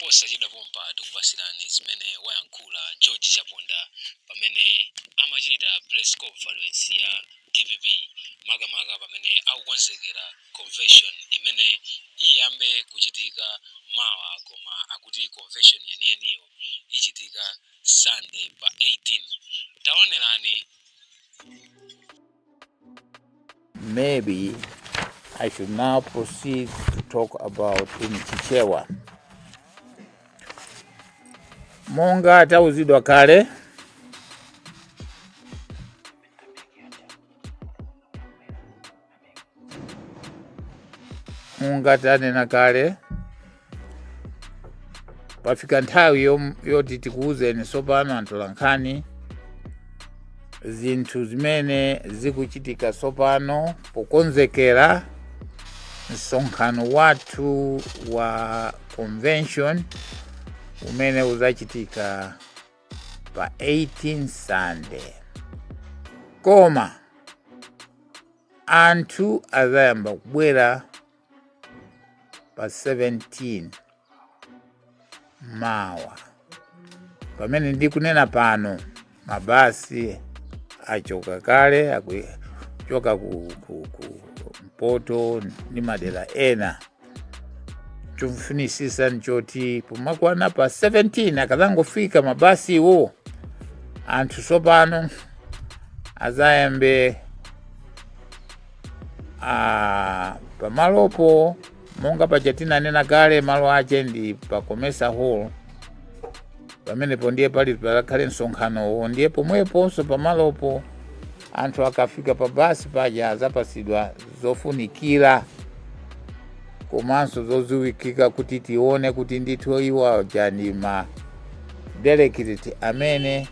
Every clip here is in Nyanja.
Posachedwa pompa tikupasirani zimene wayankhula George Chaponda pamene amachita press conference ya DPP, makamaka pamene akukonzekera convention imene iyambe kuchitika mawa, koma akuti convention yeniyeniyo ichitika Sunday pa 18. Taonerani. Maybe I should now proceed to talk about in Chichewa. Monga tauzidwa kale, monga tanena kale, pafika nthawi yoti tikuwuzeni tsopano atolankhani zinthu zimene zikuchitika tsopano pokonzekera msonkhano wathu wa convention umene uzachitika pa 18 Sunday. Koma anthu azayamba kubwera pa 17, mawa. Pamene ndikunena pano, mabasi achoka kale, akuchoka ku mpoto ndi madera ena. Chofunisisa nchoti pomakwana pa 17, akazangofika mabasiwo, anthu tsopano azayambe pamalopo. Monga paja tinanena kale, malo ache ndi pa Comesa Hall. Pamenepo ndiye pali pakhale msonkhanowo. Ndiye pomweponso pamalopo, anthu akafika pa basi paja azapasidwa zofunikira komanso zoziwikika kuti tione kuti ndithu iwo aja ndi ma delegate amene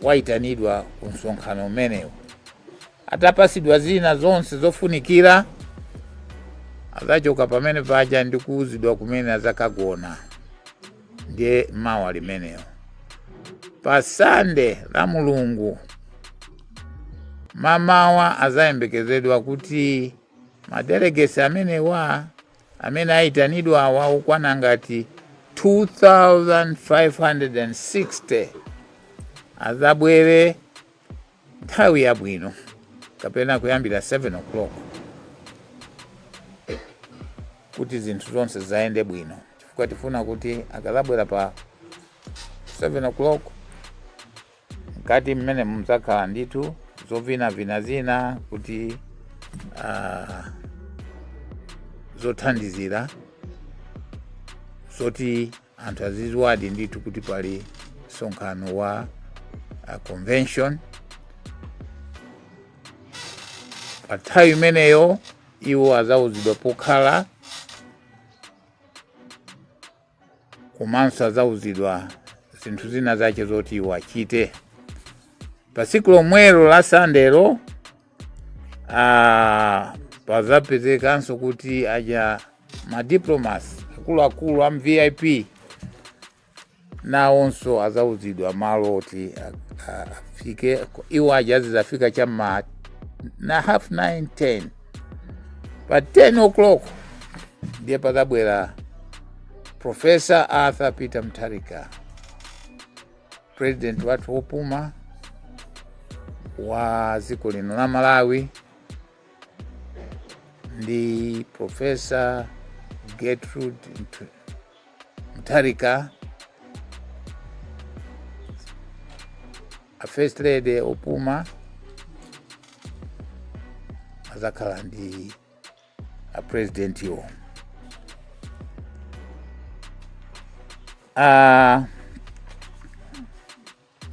wayitanidwa ku msonkhano umenewo. Atapasidwa zina zonse zofunikira, azachoka pamene paja ndi kuwuzidwa kumene azakagona. Ndiye mawa limenewo. Pa Sande la Mulungu mamawa, azayembekezedwa kuti ma delegates amenewa amene ayitanidwa awa, okwana ngati 2560, azabwere nthawi yabwino kapena kuyambira 7 o'clock kuti zinthu zonse zayende bwino, chifukwa tifuna kuti akazabwera pa 7 o'clock, mkati mmene muzakhala ndithu zovinavina zina kuti zothandizira zoti anthu aziziwadi ndithu kuti pali msonkhano wa convention. Pa nthawi imeneyo iwo azauzidwa pokhala, komanso azauzidwa zinthu zina zache zoti iwo achite pa tsiku lomwelo la Sandelo. Pazapezekanso kuti aja ma diplomats akuluakulu a VIP nawonso azauzidwa malo oti afike. Iwo aja azizafika chamma na half 9, 10. Pa 10 o'clock ndiye pazabwera Professor Arthur Peter Mutharika, president wathu wopuma wa dziko lino la Malawi, ndi Professor Gertrude Mutharika, a first lady opuma. Azakhala ndi a president iwo.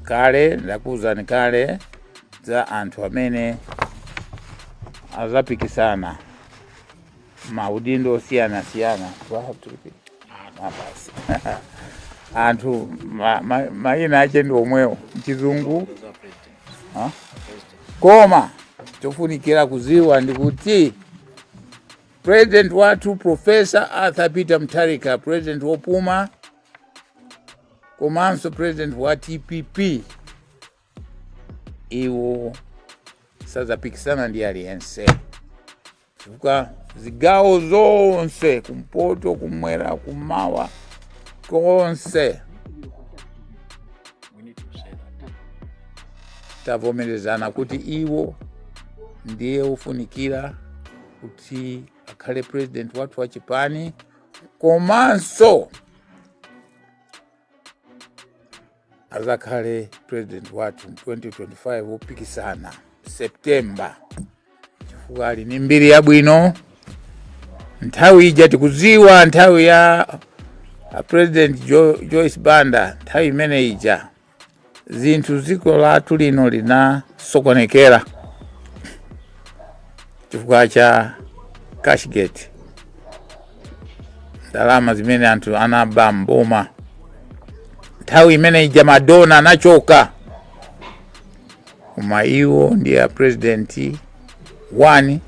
Kale ndakuwuzani kale za anthu amene azapikisana maudindo osiyanasiyana. Do I have to repeat? Ah, basi. Anthu mayina ache ndi omwewo mchizungu. Ha? Koma chofunikira kuziwa ndi kuti president wathu Professor Arthur Peter Mutharika, president wopuma komanso president wa DPP, iwo sazapikisana ndi aliyense. Chifukwa zigawo zonse, kumpoto, kumwera, kumawa, konse, We need to say that. Tavomerezana kuti iwo ndiye ufunikira kuti akhale president wathu wa chipani, komanso azakhale president wathu mu 2025 wopikisana September, chifukwa ali ni mbiri yabwino. Nthawi ija tikudziwa, nthawi ya a President Joyce Banda, nthawi imene ija zinthu dziko lathu lino linasokonekera chifukwa cha Cashgate, ndalama zimene anthu anaba mboma. Nthawi imene ija ma donor anachoka, koma iwo ndiye a president one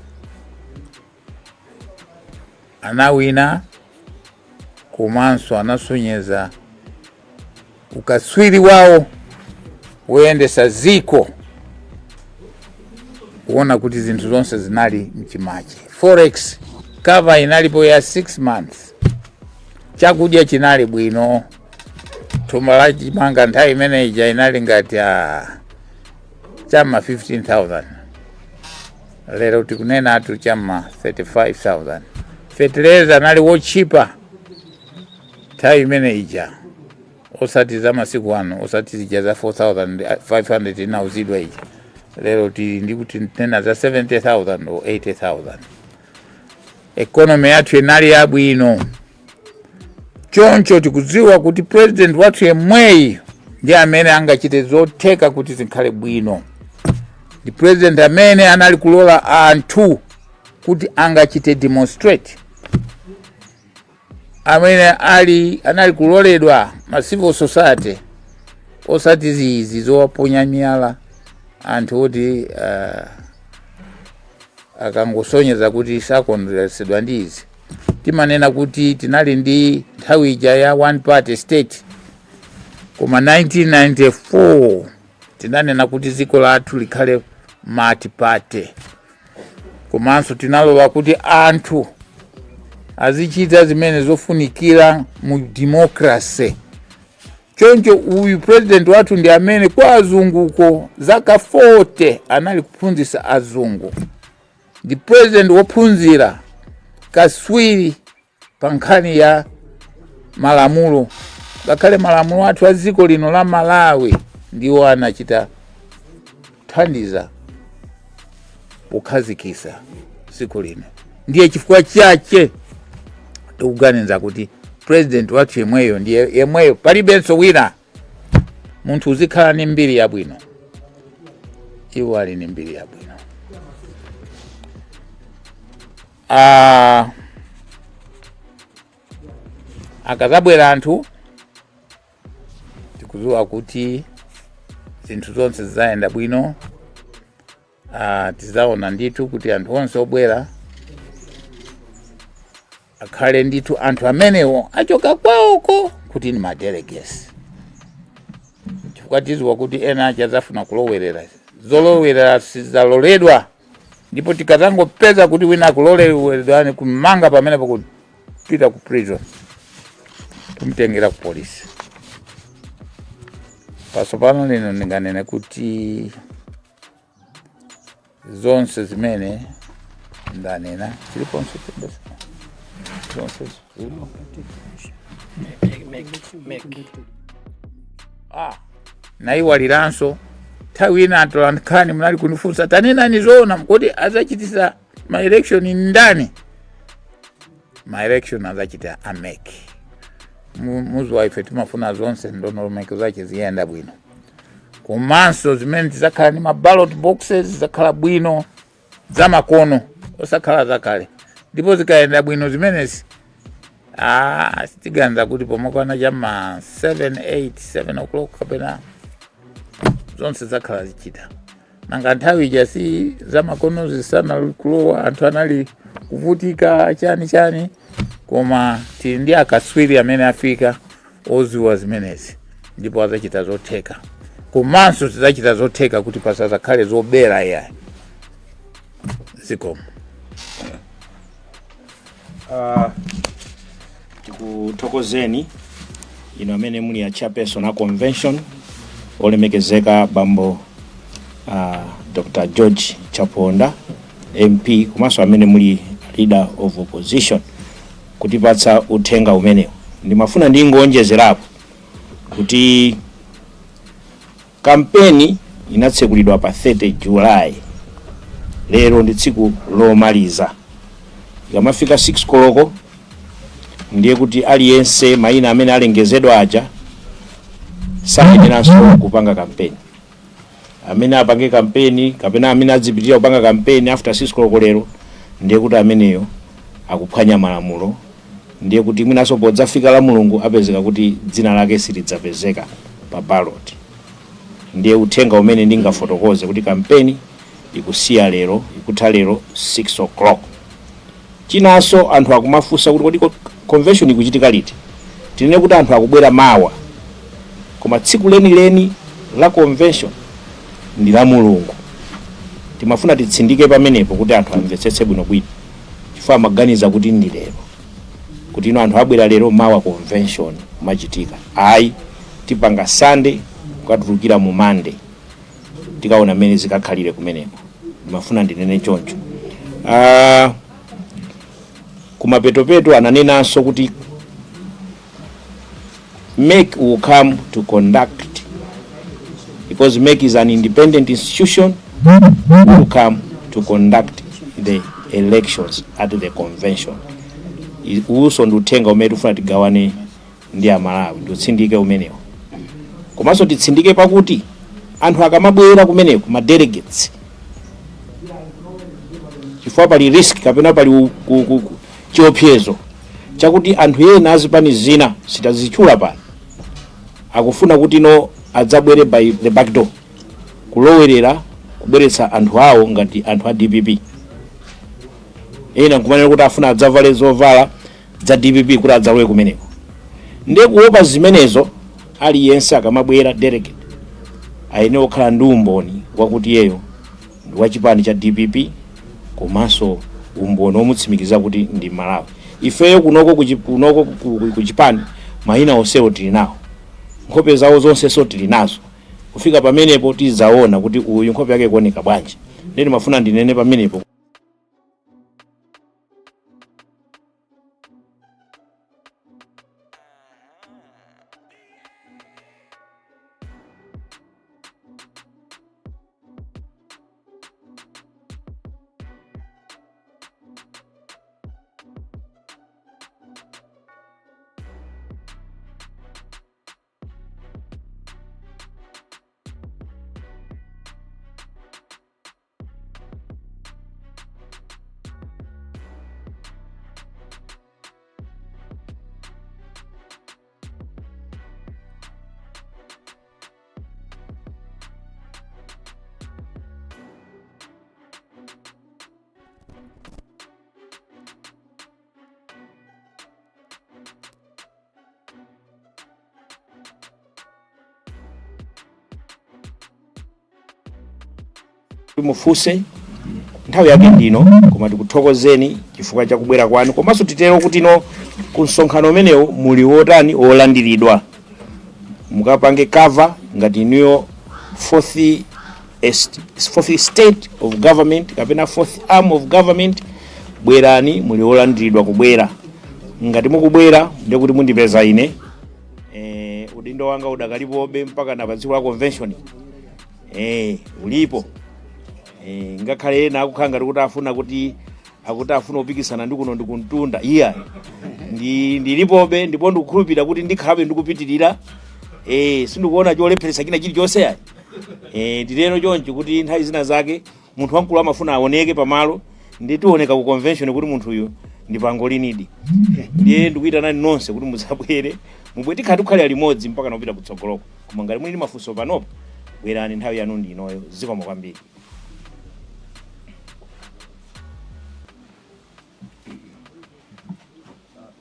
anawina, komanso anasonyeza ukaswiri wawo woyendesa ziko, kuona kuti zinthu zonse zinali mchimache. Forex cover inalipo ya 6 months, chakudya chinali bwino, thumba la chimanga nthawi imene ija inali ngati chama 15,000, lero tikunena atu chama 35,000. Fertilizer anali wochipa nthawi imene ija, osati za masiku ano, osati zija za 4500 inauzidwa ija. Lero tili ndikuti tena za 70,000 or 80,000. Economy yathu inali yabwino. Choncho tikudziwa kuti president wathu yemweyi ndi amene angachite zotheka kuti zikhale bwino. Ndi president amene anali kulola anthu kuti angachite demonstrate, amene ali anali kuloledwa ma civil society, osati zizi zowaponya miyala anthu oti akangosonyeza kuti sakondweretsedwa ndi izi. Timanena kuti tinali ndi nthawi ija ya one party state, koma 1994 tinanena kuti dziko lathu likhale multi party, komanso tinalowa kuti anthu azichita zimene zofunikira mu democracy. Choncho uyu president wathu ndi amene kwa azunguko zaka 40 anali kuphunzitsa azungu. Ndi president wophunzira, kaswiri pa nkhani ya malamulo. Ngakhale malamulo athu a dziko lino la Malawi ndiwo anachita kuthandiza pokhazikitsa dziko lino. Ndiye chifukwa chache tikuganiza kuti president wathu yemweyo ndiye yemweyo, palibenso wina. Munthu uzikhala ni mbiri yabwino, iwo ali ni mbiri yabwino. Akazabwera anthu, tikudziwa kuti zinthu zonse zizayenda bwino. Tizaona ndithu kuti anthu onse obwera akhale ndithu anthu amenewo achoka kwawoko kuti ni ma delegates, chifukwa tiziwa kuti ena achi adzafuna kulowerera. Zolowerera sizaloledwa, ndipo tikazangopeza kuti wina akuloleredwa, kumanga pamenepo, kupita ku prison, kumtengera ku polisi. Pasopano lino ndinganene kuti zonse zimene ndanena chiliponso chembesa zonse zilipo. Make, make. Nayiwaliranso, nthawi ina atolankhani munali kunifunsa, "Tanenani zoona, kuti adzachitisa ma election ndani?" Ma election adzachita a MEC. Muzi wa ife timafuna zonse ndondomeko zache ziyenda bwino, komanso zimene tizakhala ndi ma ballot boxes zizakhala bwino, zamakono, osakhala zakale. Ndipo zikayenda bwino zimenezi, sitiganiza kuti pomakwana chama 7 8 7 o'clock kapena zonse zakhala zichita. Nanga nthawi ija si zamakono zisana kulowa, anthu anali kuvutika chani chani, koma tili ndi akaswiri amene afika oziwa zimenezi, ndipo adzachita zotheka. Komanso tidzachita zotheka kuti pasazakhale zobera iyayi. Zikomo. Tikuthokozeni ino amene muli a chairperson a convention, olemekezeka bambo Dr. George Chaponda MP, komanso amene muli leader of opposition, kutipatsa uthenga umenewu. Ndimafuna ndingonjezerapo kuti kampeni inatsekulidwa pa 30 July. Lero ndi tsiku lomaliza. Ikamafika 6 koloko ndiye kuti aliyense mayina amene alengezedwa aja sayeneranso kupanga kampeni. Amene apange kampeni kapena amene adzipitirira kupanga kampeni after 6 koloko lero, ndiye kuti ameneyo akuphwanya malamulo. Ndiye kuti mwinanso podzafika la Mulungu apezeka kuti dzina lake silidzapezeka pa ballot. Ndiye uthenga umene ndingafotokoze kuti kampeni ikusiya lero, ikutha lero 6 o'clock. Chinanso, anthu akumafunsa kuti kodi convention ikuchitika liti? Tinene kuti anthu akubwera mawa, koma tsiku lenileni la convention ndi la Mulungu. Timafuna titsindike pamenepo kuti anthu amvetsetse bwinobwino, chifukwa amaganiza kuti ndi lero, kuti ino anthu abwera lero, mawa convention kumachitika. Ayi, tipanga Sunday kukatulukira mu Monday, tikaona mmene zikakhalire kumeneko. Ndimafuna ndinene choncho. Kumapetopeto ananenanso kuti MEC will come to conduct, because MEC is an independent institution, will come to conduct the elections at the convention. Uwuso ndi uthenga umene tifuna tigawane ndi Amalawi, ndiutsindike umenewo. Komanso titsindike pakuti anthu akamabwera kumeneko, ma delegates, chifukwa pali risk kapena pali chiopsezo chakuti anthu ena azipani zina, sitazitchula pano, akufuna kuti no adzabwere by the back door, kulowerera kubweretsa anthu awo ngati anthu a DPP. Ena nkumanena kuti afuna adzavale zovala za DPP kuti adzalowe kumeneko. Ndiye kuopa zimenezo, aliyense akamabwera delegate ayenera kukhala ndi umboni wakuti iyeyo ndi wachipani cha DPP, komanso umboni womutsimikiza kuti ndi Malawi. Ifeyo kunoko kunoko ku chipani mayina onsewo tili nawo, nkhope zawo zonsenso tili nazo. Kufika pamenepo tidzaona kuti uyu nkhope yake ikuoneka bwanji. Ndiye ndimafuna ndinene pamenepo. Mufunse nthawi yake ndino, koma tikuthokozeni chifukwa cha kubwera kwanu. Komanso titero kuti no ku msonkhano umenewu muli wotani wolandiridwa, mukapange cover ngati inuyo fourth state of government kapena fourth arm of government. Bwerani, muli wolandiridwa kubwera. Ngati mukubwera ndiye kuti mundipeza ine. Udindo wanga udakalipobe mpaka na pa tsiku la convention, ulipo. Ngakhale ena akukhala ngati kuti afuna kuti akuti afuna kupikisana ndi kuno ndikuntunda, iya, ndilipobe ndipo ndikukhulupirira kuti ndikhalabe ndikupitirira. Sindikuona cholepheretsa china chilichonse ayi. Ndilero chonchi kuti nthawi zina zake munthu wamkulu amafuna aoneke pamalo, ndi tioneka ku convention kuti munthuyu ndi pangolinidi. Ndiye ndikuyitanani nonse kuti mudzabwere, mubwe, tikhala tikukhalira limodzi mpaka nakupita kutsogoloko. Koma ngati muli ndi mafunso panopo, bwerani, nthawi yanu ndi inoyo. Zikomo kwambiri.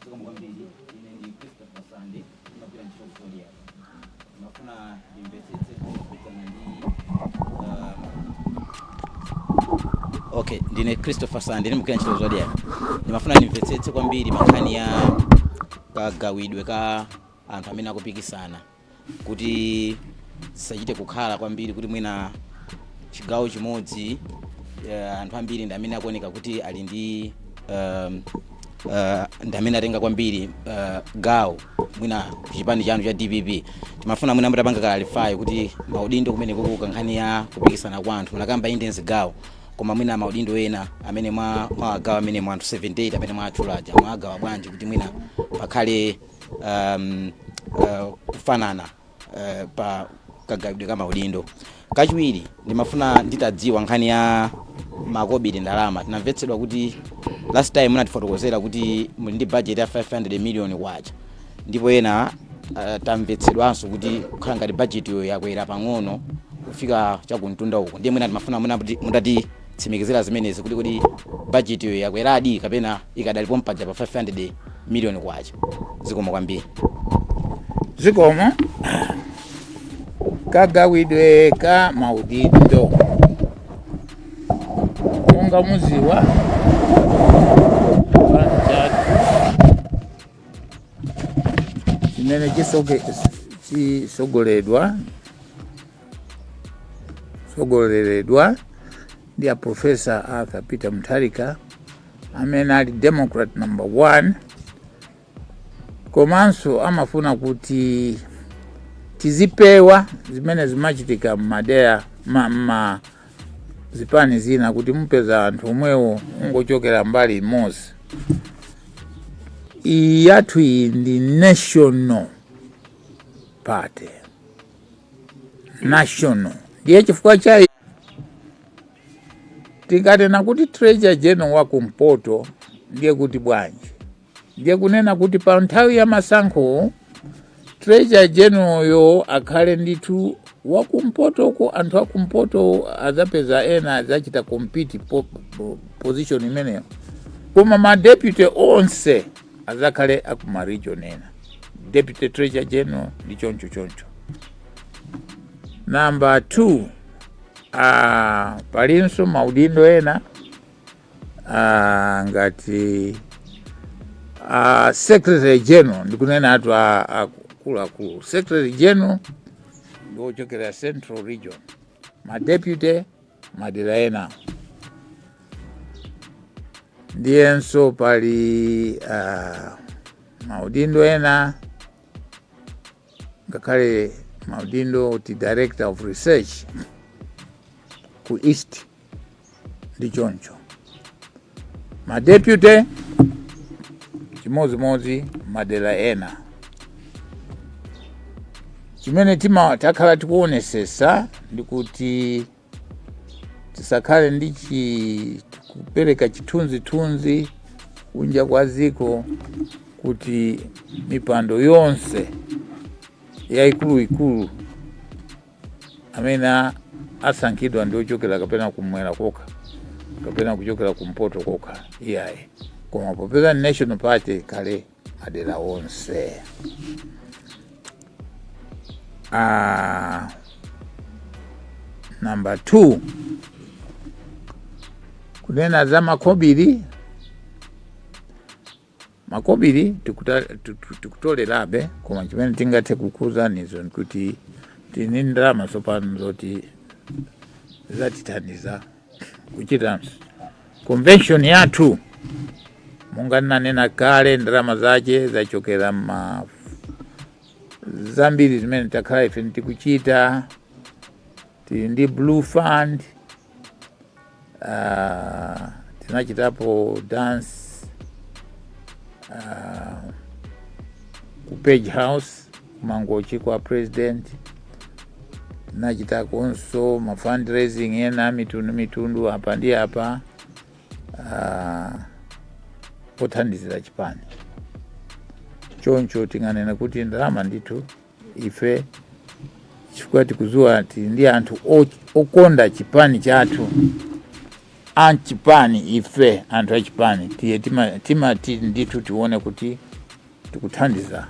Zikomo kwambiri. Ine ndi Christopher Sande, ndimagwira ntchito ku Zodiak. Ndimafuna ndimvetsetse kukhudzana ndi okay. Okay, ndine Christopher Sande, ndimagwira ntchito Zodiak. Ndimafuna ndimvetsetse kwambiri mankhani ya kagawidwe ka anthu amene akupikisana, kuti zisachite kukhala kwambiri kuti mwina chigawo chimodzi anthu ambiri ndi amene akuoneka kuti ali ndi ndi amene atenga kwambiri gawo mwina kuchipani chanu cha DPP. Timafuna mwina mutapanga clarify kuti maudindo kumene kukuka nkhani ya kupikisana kwa anthu, munakamba inde zigawo, koma mwina maudindo ena amene mwawagawa, amene mwa anthu 78 amene mwatchulaja, mwagawa bwanji kuti mwina pakhale kufanana pa kagawidwe ka maudindo? Kachiwiri, ndimafuna nditadziwa nkhani ya makobiri, ndalama. Tinamvetsedwa kuti last time munatifotokozera kuti muli ndi budget ya 500 million kwacha, ndipo ena tamvetsedwanso kuti kukhala ngati budget yo yakwera pang'ono kufika chakumtunda uko. Ndiye mwina timafuna mwina kuti mutatitsimikizira zimenezi, kuti budget yo yakweradi kapena ikadalipo mpaja pa 500 million kwacha. Zikomo kwambiri. Zikomo. Kagawidwe ka maudindo, monga muziwa, chipani chathu chimene chisogoledwa sogoleredwa ndi a Professor Arthur Peter Mutharika, amene ali Democrat number one, komanso amafuna kuti tizipewa zimene zimachitika mmadera ma zipani zina, kuti mupeza anthu omwewo ungochokera mbali imodzi. Iyi yathu iyi ndi national party, national. Ndiye chifukwa cha tingatena kuti treasurer general wa kumpoto, ndiye kuti bwanji? Ndiye kunena kuti pa nthawi ya masankho treasurer general yo akhale ndithu wakumpotoko. Anthu akumpoto adzapeza ena adzachita compete position imeneyo, koma ma deputy onse adzakhale akuma region ena, deputy treasurer general ndi choncho choncho. Number two, palinso maudindo ena ngati secretary general. Ndikunena atu akuluakulu, secretary general ndi wochokera Central Region, ma deputy madera ena. Ndiyenso pali maudindo ena, ngakhale maudindo kuti director of research ku East ndi choncho, ma deputy chimodzimodzi madera ena. Chimene tima takhala tikuonesesa ndi kuti tisakhale ndi kupereka chithunzithunzi kunja kwa ziko kuti mipando yonse yaikuluikulu amene asankhidwa ndi ochokera kapena kumwera kokha kapena kuchokera kumpoto kokha, iyayi. Koma popeza national party, kale madera onse. Number two, kunena za makobiri, makobiri tikutolerabe, koma chimene tingathe kukuuzanizo nkuti tini ndalama tsopano zoti zatithandiza kuchita convention yathu. Monga ndinanena kale, ndalama zache zachokera ma zambiri zimene takhala ife tikuchita. Tili ndi Blue Fund, tinachitapo dance ku Page House Mangochi kwa president, tinachitakonso ma fundraising ena mitundu mitundu apa ndi apa othandizira chipani. Choncho tinganena kuti ndalama ndithu ife, chifukwa tikudziwa tili ndi anthu okonda chipani chathu, anchipani. Ife anthu achipani tiye timati ndithu tione kuti tikuthandiza.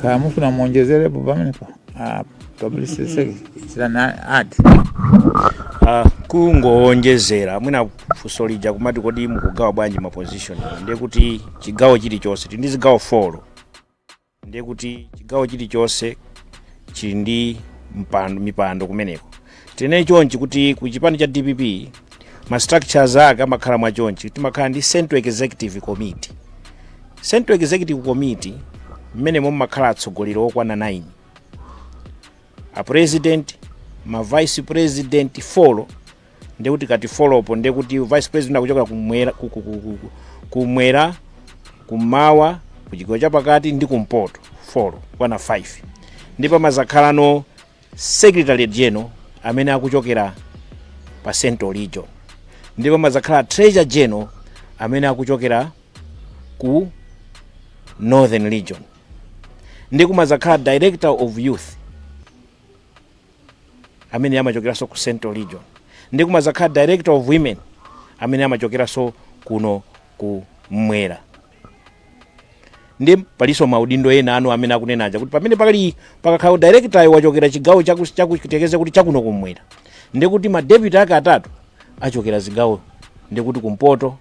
Kaya mufuna muonjezerepo pamenepo, publicity secretary, chitani add. Kungowonjezera mwina funso lija kumati, kodi mukugawa bwanji ma position? Ndiye kuti chigawo chilichonse tili ndi zigawo 4. Ndiye kuti chigawo chilichonse chili ndi mpando, mipando kumeneko. Tinene chonchi kuti ku chipani cha DPP ma structures ake amakhala mwachonchi. Timakhala ndi Central Executive Committee. Central Executive Committee mmene mumakhala atsogoleri okwana 9, a president, ma vice president 4. Ndekuti kati 4 po, ndekuti vice president akuchokera kumwera, kumwera, kummawa, kuchigawo chapakati ndi kumpoto, 4 kwana 5. Ndi pamazakhalano secretary general amene akuchokera pa Central Region, ndi pamazakhala treasurer general amene akuchokera ku Northern Region, ndi kumazakhala director of youth amene amachokeranso ku Central Region, ndi kumazakhala director of women amene amachokeranso kuno ku mmwera. Ndi palinso maudindo ena anu amene akunenaja kuti pamene pakali pakakhala director wachokera chigawo chakutekeze kuti chakuno kummwera, ndi kuti ma deputy ake atatu achokera zigawo, ndi kuti kumpoto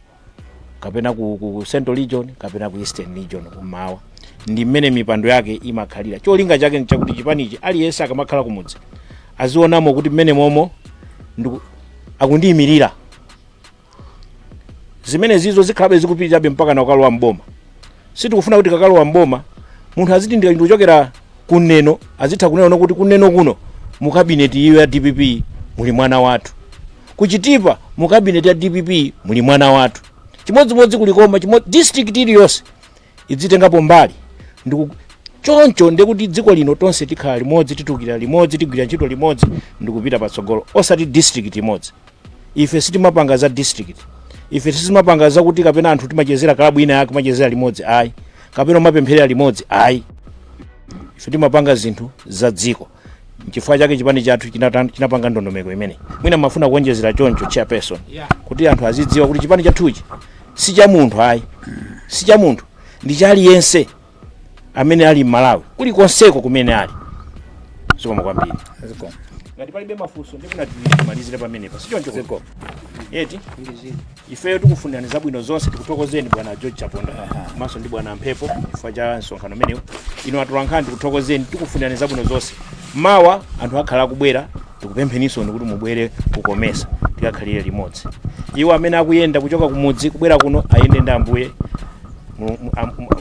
kapena ku Central Region kapena ku Eastern Region, kummawa. Ndi mmene mipando yake imakhalira. Cholinga chake nchakuti chipanichi aliyense akamakhala kumudzi azionamo kuti mmene momo akundiyimirira. Zimene zizo zikhalabe zikupitirabe mpaka na kukalowa mboma. Sitikufuna kuti kakalowa mboma munthu aziti ndikuchokera kuneno, azitha kunena kuti kuneno kuno mu cabinet iyo ya DPP muli mwana wathu, kuchitipa mu cabinet ya DPP muli mwana wathu, chimodzimodzi kulikoma district iliyonse idzitengapo mbali. Ndiku choncho ndikuti dziko lino tonse tikhala limodzi, titukira limodzi, tigwira ntchito limodzi ndikupita patsogolo, osati district imodzi. Ife sitimapanga za district, ife sitimapanga zakuti kapena anthu timachezera kalabu ina yake, kumachezera limodzi, ayi, kapena umapempherera limodzi, ayi. Ife timapanga zinthu za dziko. Nchifukwa chake chipani chathu chinapanga ndondomeko imene mwina mafuna kuonjezera choncho, chairperson, kuti anthu azidziwa kuti chipani chathuchi si cha munthu, ayi, si cha munthu, ndi cha aliyense amene ali m'Malawi kulikonseko kumene ali. Zikomo kwambiri. Zikomo. Ngati palibe mafunso, ndifuna timalizire pamenepa, sichoncho? Zikomo. Eti, ifeyo tikufunirani zabwino zonse. Tikuthokozeni bwana George Chaponda komanso ndi bwana Mphepo chifukwa cha msonkhano umenewu. Inu atolankhani tikuthokozeni, tikufunirani zabwino zonse. Mawa anthu akhala akubwera, tikupempheninso kuti mubwere kukomesa, tikakhalire limodzi. Iwo amene akuyenda kuchoka kumudzi kubwera kuno ayende ndi Ambuye.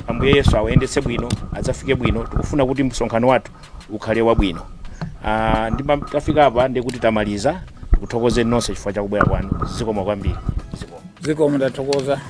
Ambuye Yesu awayendetse bwino, adzafike bwino. Tikufuna kuti msonkhano wathu ukhale wabwino. Ndima tafika apa ndikuti tamaliza. Tikuthokozeni nonse chifukwa chakubwera kwanu. Zikomo kwambiri, zikomo. Zikomo, ndathokoza.